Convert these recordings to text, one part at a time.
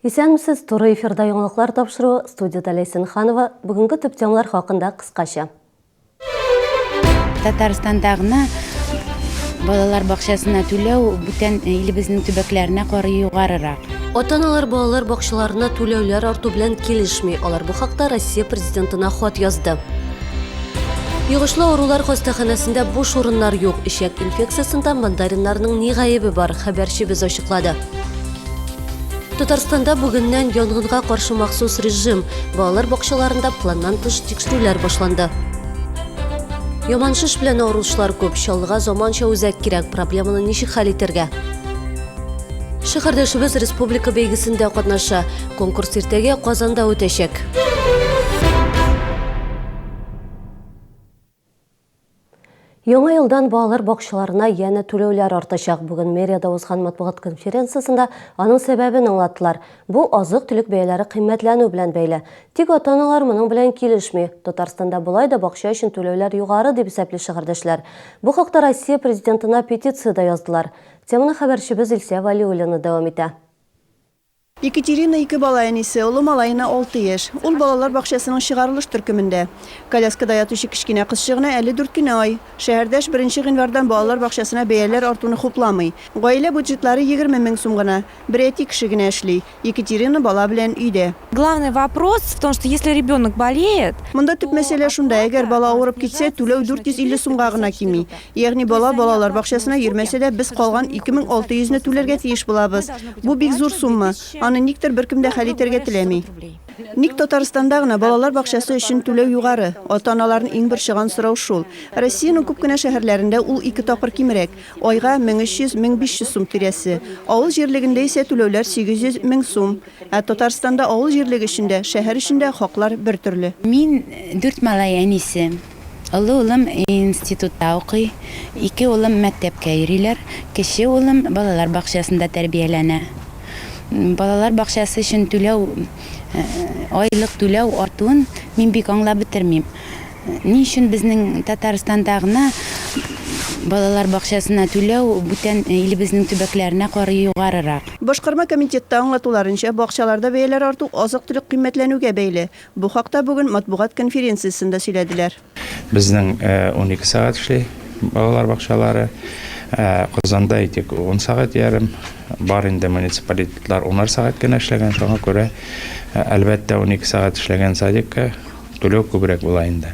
Исәнмесез, туры эфирда яңалыклар тапшыруы, студиядә Ләйсән Ханова. Бүгенге төп темалар хакында кыскача. Татарстанда гына балалар бакчасына түләү бүтән илебезнең төбәкләренә карый югарырак. Ата-аналар балалар бакчаларына түләүләр арту белән килешми. Алар бу хакта Россия Президентына хат язды. Йогышлы авырулар хастаханәсендә буш урыннар юк. Эчәк инфекциясендә мандариннарның ни гаебе бар, хәбәрчебез ачыклады. Татарстанда бүгеннән янгынга каршы махсус режим. Балалар бакчаларында планнан тыш тикшерүләр башланды. Яман шеш белән авыручылар күп. Чаллыга заманча үзәк кирәк. Проблеманы ничек хәл итәргә? Шәһәрдәшебез республика бәйгесендә катнаша. Конкурс иртәгә Казанда үтәчәк. Яңа елдан балалар бакчаларына янә түләүләр артачак. Бүген мэриядә узган матбугат конференциясендә аның сәбәбен аңлаттылар. Бу азык-төлек бәяләре кыйммәтләнү белән бәйле. Тик ата-аналар моның белән килешми. Татарстанда болай да бакча өчен түләүләр югары, дип исәпли шәһәрдәшләр. Бу хакта Россия Президентына петиция дә яздылар. Теманы хәбәрчебез Илсөя Вәлиуллина дәвам итә. Екатерина ике бала әнисе, олы малаена алты яшь. Ул балалар бакчасының чыгарылыш төркемендә. Коляскада ятучы кечкенә кызчыгына әле дүрт кенә ай. Шәһәрдәш беренче гыйнвардан балалар бакчасына бәяләр артуны хупламый. Гаилә буджетлары 20 мең сум гына. Бер әти кеше генә эшли. Екатерина бала белән өйдә. Главный вопрос в том, что если ребенок болеет, Монда төп мәсьәлә шунда, әгәр бала авырып китсә, түләү 450 сумга гына кими. Ягъни бала балалар бакчасына йөрмәсә дә, без калган 2600 не түләргә тиеш булабыз. Бу бик зур сумма. Аны никтер беркем дә хәл итәргә теләми. Ник Татарстанда гына балалар бакчасы өчен түләү югары? Ата-аналарны иң борчыган сорау шул. Россиянең күп кенә шәһәрләрендә ул ике тапкыр кимрәк. Айга 1300, 1500 сум тирәсе. Авыл җирлегендә исә түләүләр 800, 1000 сум. Ә Татарстанда авыл җирлеге өчен дә, шәһәр өчен дә хаклар бер төрле. Мин дүрт малай әнисе. Олы улым институтта укый, ике улым мәктәпкә йөриләр, кече улым балалар бакчасында тәрбияләнә. Балалар бакчасы өчен түләү, айлык түләү артуын мин бик аңлап бетермим. Ни өчен безнең Татарстанда гына балалар бакчасына түләү бүтән илебезнең төбәкләренә карый югарырак? Башкарма комитетта аңлатуларынча, бакчаларда бәяләр арту азык-төлек кыйммәтләнүгә бәйле. Бу хакта бүген матбугат конференциясендә сөйләделәр. Безнең 12 сәгать эшли балалар бакчалары. Казанда әйтик, 10 сәгать ярым. Бар инде муниципалитетлар унар сәгать кенә эшләгән, шуңа күрә, әлбәттә, 12 сәгать эшләгән садикка түләү күбрәк була инде.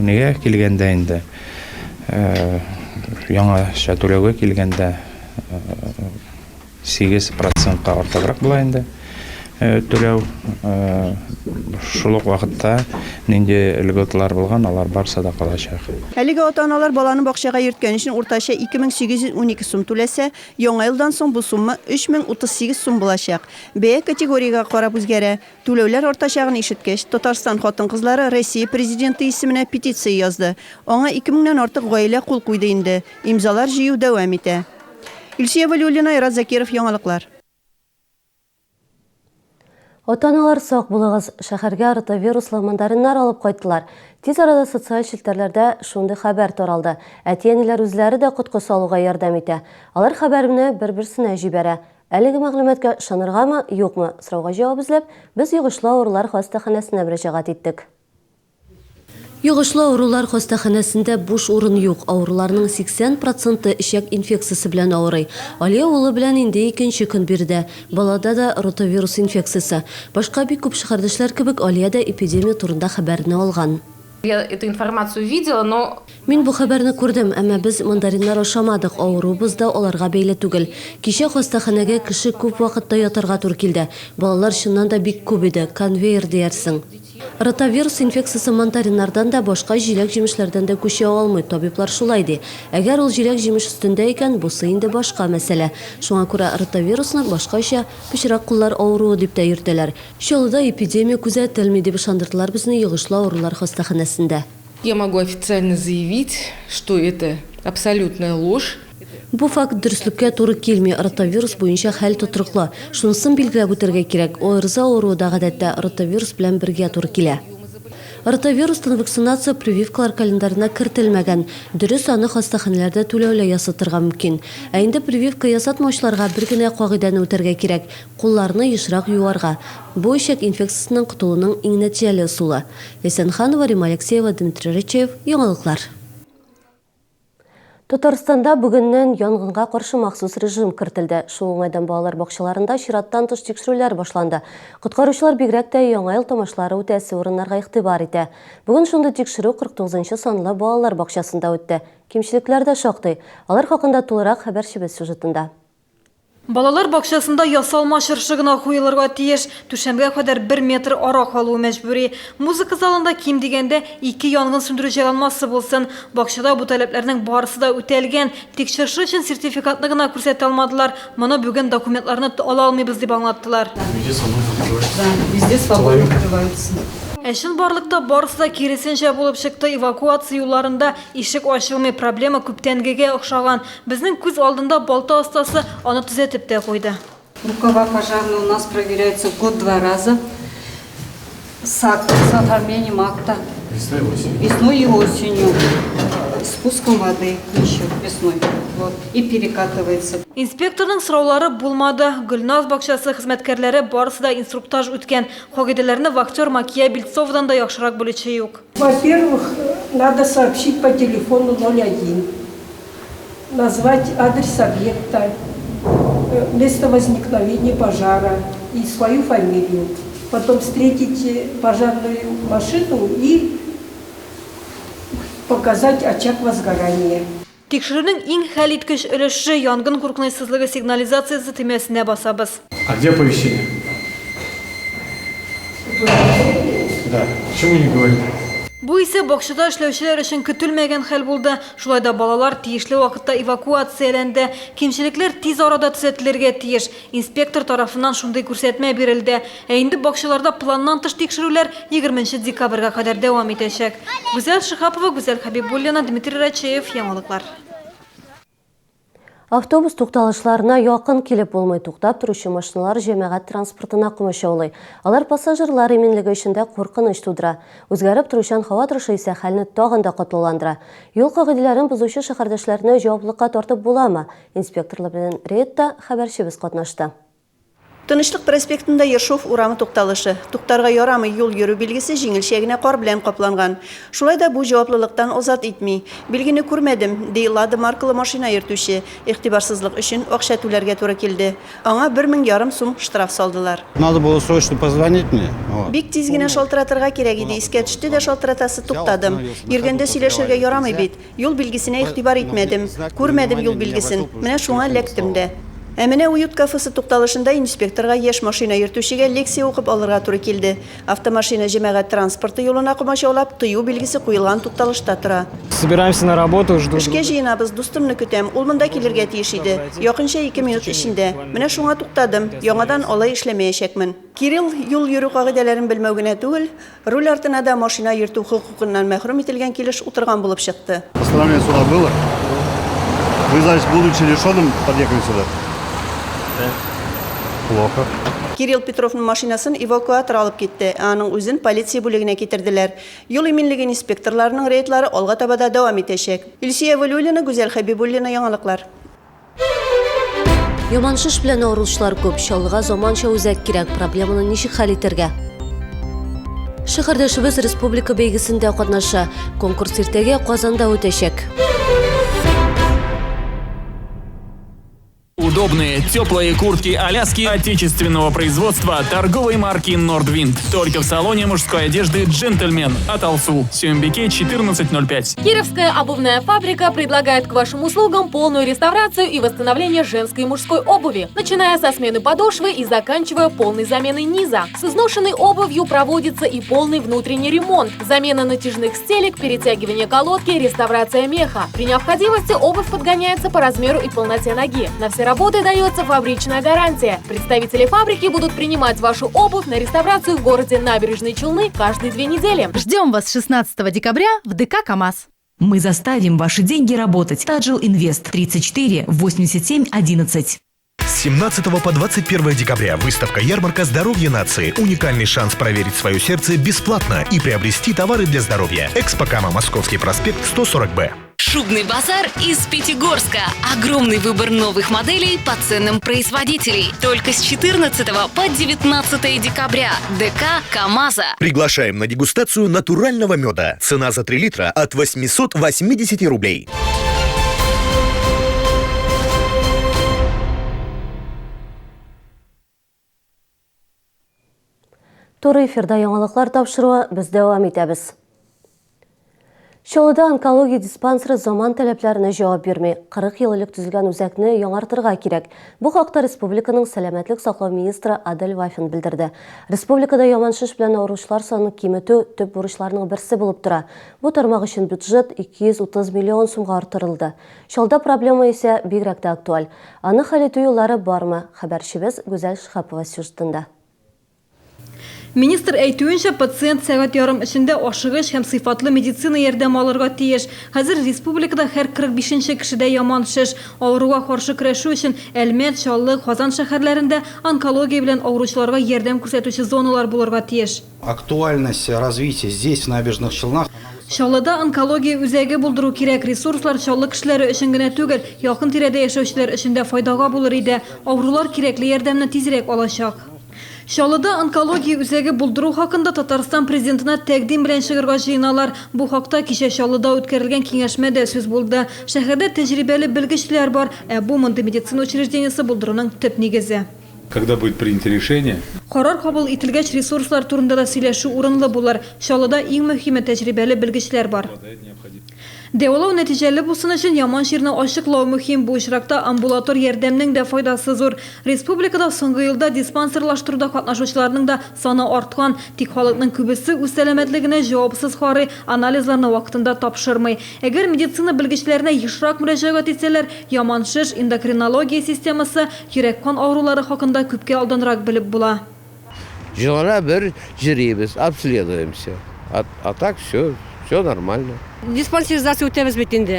Нигә килгәндә инде, яңача түләүгә килгәндә, 8 процентка артыграк була инде түләү. Шул ук вакытта нинди льготалар булган, алар барысы да калачак. Әлегә ата-аналар баланы бакчага йөрткән өчен уртача 2812 сум түләсә, яңа елдан соң бу сумма 3038 сум булачак. Бәя категориягә карап үзгәрә. Түләүләр артачагын ишеткәч, Татарстан хатын-кызлары Россия Президенты исеменә петиция язды. Аңа 2 меңнән артык гаилә кул куйды инде. Имзалар җыю дәвам итә. Илсөя Вәлиуллина, Айрат Закиров, Яңалыклар. Ата-аналар сак булыгыз, шәһәргә ротавируслы мандариннар алып кайттылар. Тиз арада социаль челтәрләрдә шундый хәбәр таралды. Әти-әниләр үзләре дә коткы салуга ярдәм итә. Алар хәбәрне бер-берсенә җибәрә. Әлеге мәгълүматка ышаныргамы, юкмы? Сорауга җавап эзләп, без йогышлы авырулар хастаханәсенә мөрәҗәгать иттек. Йогышлы авырулар хастаханәсендә буш урын юк. Авыруларның 80 проценты эчәк инфекциясе белән авырый. Алия улы белән инде икенче көн биредә. Балада да ротавирус инфекциясе. Башка бик күп шәһәрдәшләр кебек, Алия дә эпидемия турында хәбәрне алган. Я эту информацию видела, но. Мин бу хәбәрне күрдем, әмма без мандариннар ашамадык, авыруыбыз да аларга бәйле түгел. Кичә хастаханәгә кеше күп вакытта ятарга туры килде. Балалар чыннан да бик күп иде, конвейер диярсең. Ротавирус инфекциясе мандариннардан да, башка җиләк-җимешләрдән дә күчә алмый, табиблар шулай ди. Әгәр ул җиләк-җимеш өстендә икән, бусы инде башка мәсьәлә. Шуңа күрә ротавирусны башкача пычрак куллар авыруы дип тә йөртәләр. Чаллыда эпидемия күзәтелми, дип ышандырдылар безне йогышлы авырулар хастаханәсендә. Я могу официально заявить, что это абсолютная ложь. Бу факт дөреслеккә туры килми, ротавирус буенча хәл тотрыклы. Шунысын билгеләп үтәргә кирәк, ОРЗ авыруы да гадәттә ротавирус белән бергә туры килә. Ротавирустан вакцинация прививкалар календарена кертелмәгән. Дөрес, аны хастаханәләрдә түләүле ясатырга мөмкин. Ә инде прививка ясатмаучыларга бер генә кагыйдәне үтәргә кирәк, кулларны ешрак юарга. Бу эчәк инфекциясеннән котылуның иң нәтиҗәле ысулы. Ләйсән Ханова, Римма Алексеева, Дмитрий Рычаев, Яңалыклар. Татарстанда бүгеннән янгынга каршы махсус режим кертелде. Шул уңайдан балалар бакчаларында чираттан тыш тикшерүләр башланды. Коткаручылар бигрәк тә Яңа ел тамашлары үтәсе урыннарга игътибар итә. Бүген шундый тикшерү 49 нчы санлы балалар бакчасында үтте. Кимчелекләр дә шактый. Алар хакында тулырак хәбәрчебез сюжетында. Балалар бакчасында ясалма чыршы гына куелырга тиеш. Түшәмгә кадәр бер метр ара калуы мәҗбүри. Музыка залында ким дигәндә ике янгын сүндерү җайланмасы булсын. Бакчада бу таләпләрнең барысы да үтәлгән. Тик чыршы өчен сертификатны гына күрсәтә алмадылар. Моны бүген документларны ала алмыйбыз дип аңлаттылар. Ә чынбарлыкта барысы да киресенчә булып чыкты, эвакуация юлларында ишек ачылмый, проблема күптәнгегә охшаган. Безнең күз алдында балта остасы аны төзәтеп тә куйды. Рукава пожарные у нас проверяются в год два раза с акт, с оформлением акта. Весной и осенью. Весной и осенью. С спуском воды еще весной. Вот. И перекатывается. Инспекторның сораулары булмады. Гөлназ бакчасы хезмәткәрләре барысы да инструктаж үткән. Кагыйдәләрне вахтер Макия Бельцовадан да яхшырак белүче юк. Во-первых, надо сообщить по телефону 01, назвать адрес объекта, место возникновения пожара и свою фамилию. Потом встретить пожарную машину и показать очаг возгорания. Тикшерүнең иң хәлиткеч өлеше, янгын куркынычсызлыгы сигнализациясе төймәсенә басабыз. А где оповещение? Да. Почему не говорит? Бу исә бакчада эшләүчеләр өчен көтелмәгән хәл булды. Шулай да балалар тиешле вакытта эвакуацияләнде. Кимчелекләр тиз арада төзәтелергә тиеш. Инспектор тарафыннан шундый күрсәтмә бирелде. Ә инде бакчаларда планнан тыш тикшерүләр егерменче декабрьгә кадәр дәвам итәчәк. Гүзәл Шиһапова, Гүзәл Хәбибуллина, Дмитрий Рачеев, Яңалыклар. Автобус тукталышларына якын килеп булмый, туктап торучы машиналар җәмәгать транспортына комачаулый. Алар пассажирлар иминлеге өчен дә куркыныч тудыра. Үзгәреп торучан һава торышы исә хәлне тагын да катлауландыра. Юл кагыйдәләрен бозучы шәһәрдәшләрне җаваплылыкка тартып буламы? Инспекторлар белән рейдта хәбәрчебез катнашты. Тынычлык проспектында Ершов урамы тукталышы. Туктарга ярамый юл йөрү билгесе җиңелчә генә кар белән капланган. Шулай да бу җаваплылыктан азат итми. Билгене күрмәдем, ди Лада маркалы машина йөртүче. Игътибарсызлык өчен акча түләргә туры килде. Аңа бер мең ярым сум штраф салдылар. Надо было срочно позвонить мне. Бик тиз генә шалтыратырга кирәк иде, искә төште дә шалтыратасы туктадым. Йөргәндә сөйләшергә ярамый бит. Юл билгесенә игътибар итмәдем. Күрмәдем юл билгесен. Менә шуңа эләктем дә. Ә менә Уют кафесы тукталышында инспекторга яшь машина йөртүчегә лекция укып алырга туры килде. Автомашина җәмәгать транспорты юлына комачаулап, тыю билгесе куелган тукталышта тора. Собираемся на работу, жду Эшкә җыенабыз, дустымны көтәм. Ул монда килергә тиеш иде. Якынча ике минут эчендә. Менә шуңа туктадым. Яңадан алай эшләмәячәкмен. Кирилл юл йөрү кагыйдәләрен белмәү генә түгел, Руль артына да машина йөртү хокукыннан мәхрүм ителгән килеш утырган булып чыкты. Постановление суда было. Вы, значит, будучи лишенным, подъехали сюда? Да. Плохо. Кирилл Петровның машинасын эвакуатор алып китте, ә аның үзен полиция бүлегенә китерделәр. Юл иминлеге инспекторларының рейдлары алга таба да дәвам итәчәк. Илсөя Вәлиуллина, Гүзәл Хәбибуллина, Яңалыклар. Яман шеш белән авыручылар күп. Чаллыга заманча үзәк кирәк. Проблеманы ничек хәл итәргә? Шәһәрдәшебез республика бәйгесендә катнаша. Конкурс иртәгә Казанда үтәчәк. Удобные, теплые куртки Аляски отечественного производства торговой марки Nordwind. Только в салоне мужской одежды «Джентльмен» от Алсу. Сюмбике 14.05. Кировская обувная фабрика предлагает к вашим услугам полную реставрацию и восстановление женской и мужской обуви, начиная со смены подошвы и заканчивая полной заменой низа. С изношенной обувью проводится и полный внутренний ремонт, замена натяжных стелек, перетягивание колодки, реставрация меха. При необходимости обувь подгоняется по размеру и полноте ноги. На все работы дается фабричная гарантия. Представители фабрики будут принимать вашу обувь на реставрацию в городе Набережные Челны каждые 2 недели. Ждем вас 16 декабря в ДК КАМАЗ. Мы заставим ваши деньги работать. Таджил Инвест 34 87 11. С 17 по 21 декабря выставка-ярмарка «Здоровье нации». Уникальный шанс проверить свое сердце бесплатно и приобрести товары для здоровья. Экспо Кама, Московский проспект, 140Б. Шубный базар из Пятигорска. Огромный выбор новых моделей по ценам производителей. Только с 14 по 19 декабря. ДК «КамАЗа». Приглашаем на дегустацию натурального меда. Цена за 3 литра от 880 рублей. Туры эфирда яңалыклар тапшыруы без дәвам итәбез. Чаллыда онкология диспансеры заман таләпләренә җавап бирми. 40 ел элек төзелгән үзәкне яңартырга кирәк. Бу хакта республиканың сәламәтлек саклау министры Адель Вафин белдерде. Республикада яман шеш белән авыручылар санын киметү төп бурычларның берсе булып тора. Бу тармак өчен бюджет 230 миллион сумга арттырылды. Чаллыда проблема исә бигрәк тә актуаль. Аны хәл итү юллары бармы? Хәбәрчебез Гүзәл Шиһапова сюжетында. Министр әйтүенчә, пациент сәгать ярым эчендә ашыгыч һәм сыйфатлы медицина ярдәме алырга тиеш. Хәзер республикада һәр 45 нче кешедә яман шеш. Авыруга каршы көрәшү өчен Әлмәт, Чаллы, Казан шәһәрләрендә онкология белән авыручыларга ярдәм күрсәтүче зоналар булырга тиеш. Актуальность развития здесь, в Набережных Челнах. Чаллыда онкология үзәге булдыру кирәк. Ресурслар Чаллы кешеләре өчен генә түгел, якын-тирәдә яшәүчеләр өчен дә файдага булыр иде. Авырулар кирәкле ярдәмне тизрәк алачак. Чаллыда онкология үзәге булдыру хакында Татарстан Президентына тәкъдим белән чыгырга җыеналар. Бу хакта кичә Чаллыда үткәрелгән киңәшмәдә сүз булды. Шәһәрдә тәҗрибәле белгечләр бар, ә бу мондый медицина учреждениесе булдыруның төп нигезе. Когда будет принято решение? Карар кабул ителгәч, ресурслар турында да сөйләшү урынлы булыр. Чаллыда иң мөһиме, тәҗрибәле белгечләр бар. Дәвалау нәтиҗәле булсын өчен яман чирне ачыклау мөһим. Бу очракта амбулатор ярдәмнең дә файдасы зур. Республикада соңгы елда диспансерлаштыруда катнашучыларның да саны арткан. Тик халыкның күбесе үз сәламәтлегенә җавапсыз карый, анализларны вакытында тапшырмый. Әгәр медицина белгечләренә ешрак мөрәҗәгать итсәләр, яман шеш, эндокринология системасы, йөрәк-кан авырулары хакында күпкә алданрак белеп була. Елына бер йөрибез, обследуемся. А, а так все, все нормально. Диспансеризация үтәбез бит инде.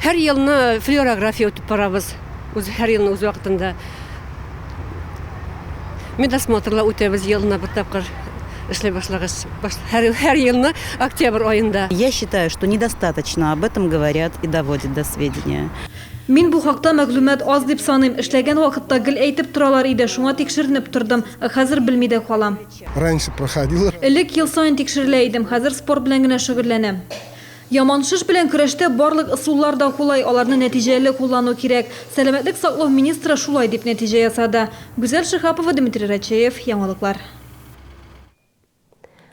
Һәр елны флюорография үтеп барабыз. Үз һәр елны үз вакытында. Медосмотрлар үтәбез елына бер тапкыр эшли башлагач. Һәр, һәр елны октябрь аенда. Я считаю, что недостаточно об этом говорят и доводят до сведения. Мин бу хакта мәгълүмат аз дип саныйм. Эшләгән вакытта гел әйтеп торалар иде, шуңа тикшеренеп тордым. Ә хәзер белми дә калам. Раньше проходила. Элек ел саен тикшерелә идем, хәзер спорт белән генә шөгыльләнәм. Яман шеш белән көрәштә барлык ысуллар да кулай, аларны нәтиҗәле куллану кирәк. Сәламәтлек саклау министры шулай дип нәтиҗә ясады. Гүзәл Шиһапова, Дмитрий Рачеев, Яңалыклар.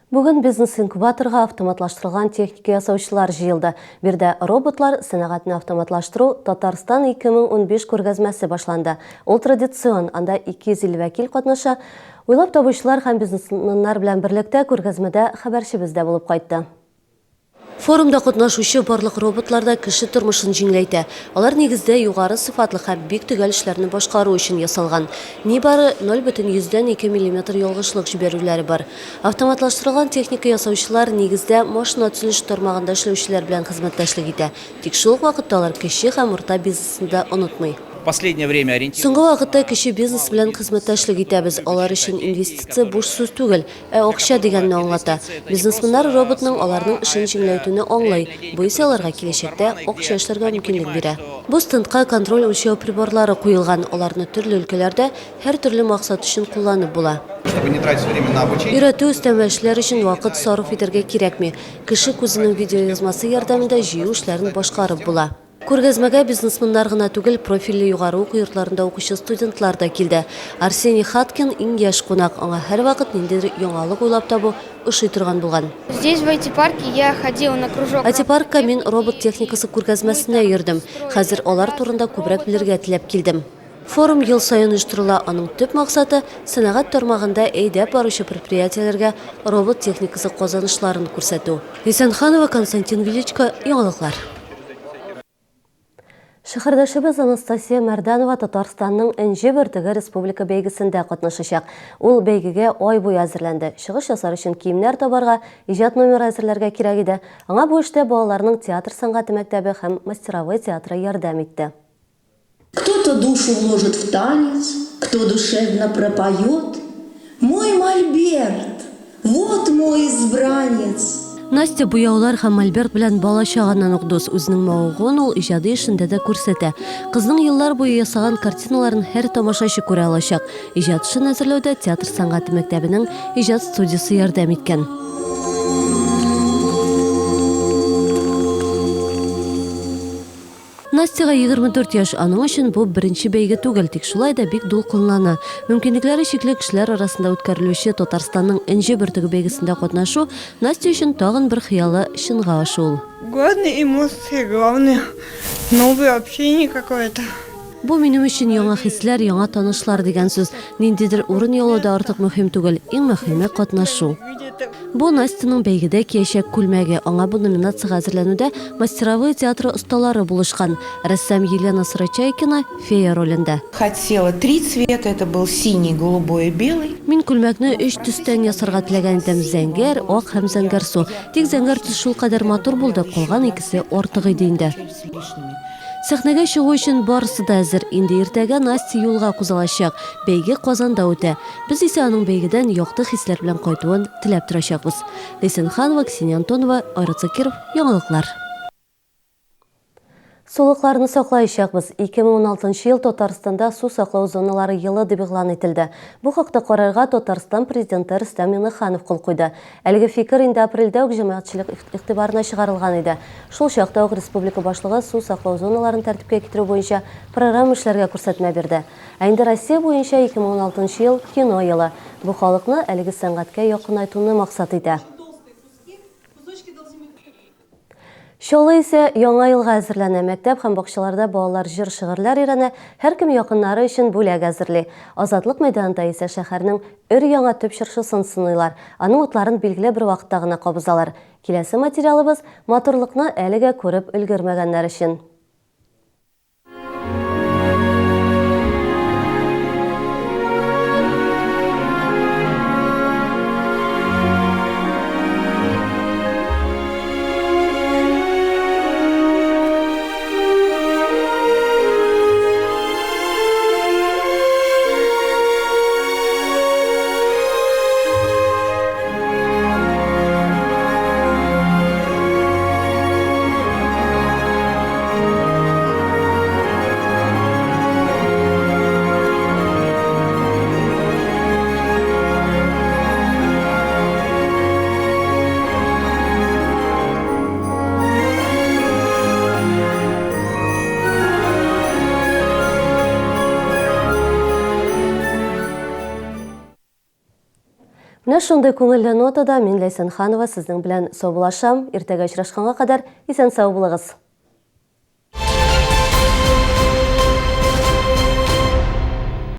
Бүген бизнес-инкубаторга автоматлаштырылган техника ясаучылар җыелды. Биредә роботлар сәнәгатьне автоматлаштыру Татарстан 2015 күргәзмәсе башланды. Ул традицион, анда 250 вәкил катнаша. Уйлап табучылар һәм бизнесменнар белән берлектә күргәзмәдә хәбәрчебез дә булып кайтты. Форумда катнашучы барлык роботлар да кеше тормышын җиңеләйтә. Алар нигездә югары сыйфатлы һәм бик төгәл эшләрне башкару өчен ясалган. Нибары 0,2 миллиметр ялгышлык җибәрүләре бар. Автоматлаштырылган техника ясаучылар нигездә машина төзелеше тармагында эшләүчеләр белән хезмәттәшлек итә. Тик шул ук вакытта алар кече һәм урта бизнесны да онытмый. Последнее время ориентированы. Соңгы вакытта кече бизнес белән хезмәттәшлек итәбез. Алар өчен инвестиция буш сүз түгел, ә акча дигәнне аңлата. Бизнесменнар роботның аларның эшен җиңеләйтүне аңлый. Бу исә аларга киләчәктә акча эшләргә мөмкинлек бирә. Бу стендка контроль-үлчәү приборлары куелган. Аларны төрле өлкәләрдә һәртөрле максат өчен кулланып була. Чтобы не тратить время на обучение. Өйрәтү, өстәмә эшләр өчен вакыт сарыф итәргә кирәкми. Кеше күзенең видеоязмасы ярдәмендә җыю эшләрен башкарып була. Күргәзмәгә бизнесменнар гына түгел, профильле югары уку йортларында укучы студентлар да килде. Арсений Хаткин иң яшь кунак, аңа һәрвакыт ниндидер яңалык уйлап табу ошый торган булган. Здесь, в IT-парке, я ходила на кружок. IT-паркка мин робот техникасы күргәзмәсенә йөрдем. Хәзер алар турында күбрәк белергә теләп килдем. Форум ел саен оештырыла, аның төп максаты, сәнәгать тармагында әйдәп баручы предприятиеләргә робот техникасы казанышларын күрсәтү. Ләйсән Ханова, Константин Величко, Яңалыклар. Шәһәрдәшебез Анастасия Мәрдәнова Татарстанның Энҗе бөртеге республика бәйгесендә катнашачак. Ул бәйгегә ай буе әзерләнде. Чыгыш ясар өчен киемнәр табарга, иҗат номеры әзерләргә кирәк иде. Аңа бу эштә балаларның театр сәнгате мәктәбе һәм мастеровой театры ярдәм итте. Кто-то душу вложит в танец, кто душевно пропоет. Мой мольберт, вот мой избранец. Настя буяулар һәм мольберт белән бала чагыннан ук дус. Үзенең мавыгуын ул иҗади эшендә дә күрсәтә. Кызның еллар буе ясаган картиналарын һәр тамашачы күрә алачак. Иҗат эшен әзерләүдә театр сәнгате мәктәбенең иҗат студиясе ярдәм иткән. Настяга 24 яшь, аның өчен бу беренче бәйге түгел, тик шулай да бик дулкынлана. Мөмкинлекләре чикле кешеләр арасында үткәрелүче Татарстанның Энҗе бөртеге бәйгесендә катнашу Настя өчен тагын бер хыялы чынга ашу ул. Главное эмоции, главное новое общение какое-то. Бу минем өчен яңа хисләр, яңа танышлар дигән сүз. Ниндидер урын яулау да артык мөһим түгел, иң мөһиме, катнашу. Бу Настяның бәйгедә киячәк күлмәге. Аңа бу номинациягә әзерләнүдә Мастеровые театры осталары булышкан. Рәссам Елена Сырочайкина фея ролендә. Хотела три цвета, это был синий, голубой и белый. Мин күлмәкне өч төстән ясарга теләгән идем, зәңгәр, ак һәм зәңгәрсу. Тик зәңгәр төс шулкадәр матур булды, калган икесе артык иде инде. Сәхнәгә чыгу өчен барысы да әзер. Инде иртәгә Настя юлга кузгалачак. Бәйге Казанда үтә. Без исә аның бәйгедән якты хисләр белән кайтуын теләп торачакбыз. Ләйсән Ханова, Ксения Антонова, Айрат Закиров, Яңалыклар. Сулыкларны саклаячакбыз. 2016 ел Татарстанда су саклау зоналары елы дип игълан ителде. Бу хакта карарга Татарстан Президенты Рөстәм Миңнеханов кул куйды. Әлеге фикер инде апрельдә үк җәмәгатьчелек игътибарына чыгарылган иде. Шул чакта ук республика башлыгы су саклау зоналарын тәртипкә китерү буенча программа эшләргә күрсәтмә бирде. Ә инде Россия буенча 2016 ел, кино елы. Бу халыкны әлеге сәнгатькә якынайтуны максат итә. Чаллы исә Яңа елга әзерләнә. Мәктәп һәм бакчаларда балалар җыр-шигырьләр өйрәнә, һәркем якыннары өчен бүләк әзерли. Азатлык мәйданында исә шәһәрнең өр-яңа төп чыршысын сыныйлар. Аның утларын билгеле бер вакытта гына кабызалар. Киләсе материалыбыз, матурлыкны әлегә күреп өлгермәгәннәр өчен. Менә шундый күңелле нотада мин Ләйсән Ханова сезнең белән саубуллашам. Иртәгә очрашканга кадәр исән-сау булыгыз.